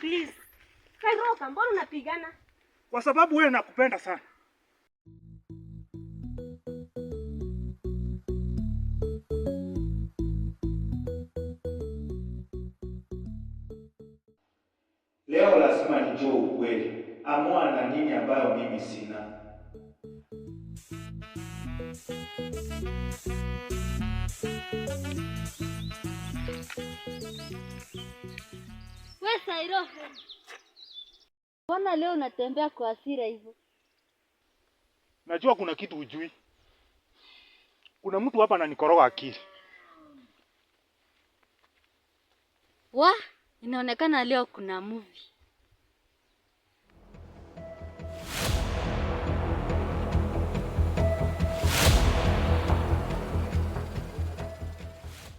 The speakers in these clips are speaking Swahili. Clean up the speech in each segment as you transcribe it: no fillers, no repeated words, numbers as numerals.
Please. Kairoka, mbona unapigana? Kwa sababu wewe nakupenda sana. Leo lazima nijue ukweli. Amua na nini ambayo mimi sina. We Sairo, mbona leo unatembea kwa hasira hivyo? Najua kuna kitu hujui. Kuna mtu hapa ananikoroga akili. Wa, inaonekana leo kuna movie.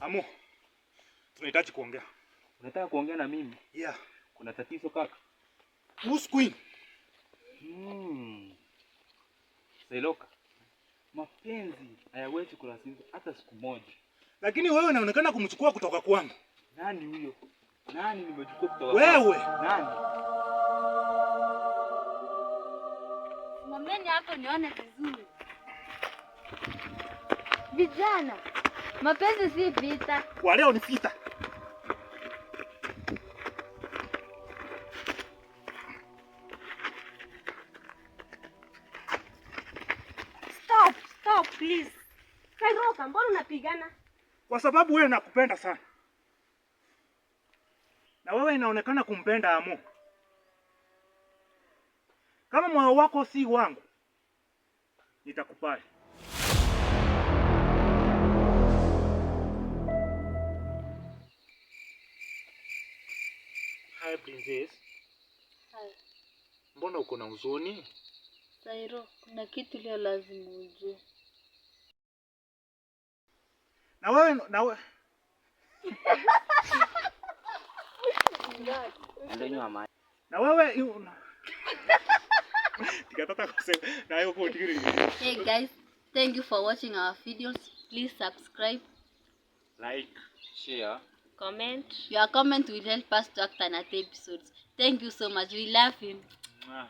Amu, tunahitaji kuongea. Unataka kuongea na mimi? Yeah. Kuna tatizo kaka? Kuhusu Queen. Sailoka, mapenzi hayawezi kulazimishwa hata siku moja. Lakini wewe unaonekana kumchukua kutoka kwangu. Nani huyo? Nani nimechukua kutoka Wewe. kwako? Nani? Simameni hapo nione vizuri. Vijana, mapenzi si vita. Kwa leo ni vita. Stop, stop please. Kairoka, mbona unapigana? Kwa sababu wewe nakupenda sana. Na wewe inaonekana kumpenda Amu. Kama moyo wako si wangu, nitakupali. Hi princess. Hi. Mbona uko na huzuni? Sairo, kuna kitu leo lazima ujue. Na wewe na wewe na wewe tikatata kusema na wewe uko tikiri. Hey guys, thank you for watching our videos. Please subscribe. Like, share. Comment. Your comment will help us to act on our episodes. Thank you so much. We love you. Mwah.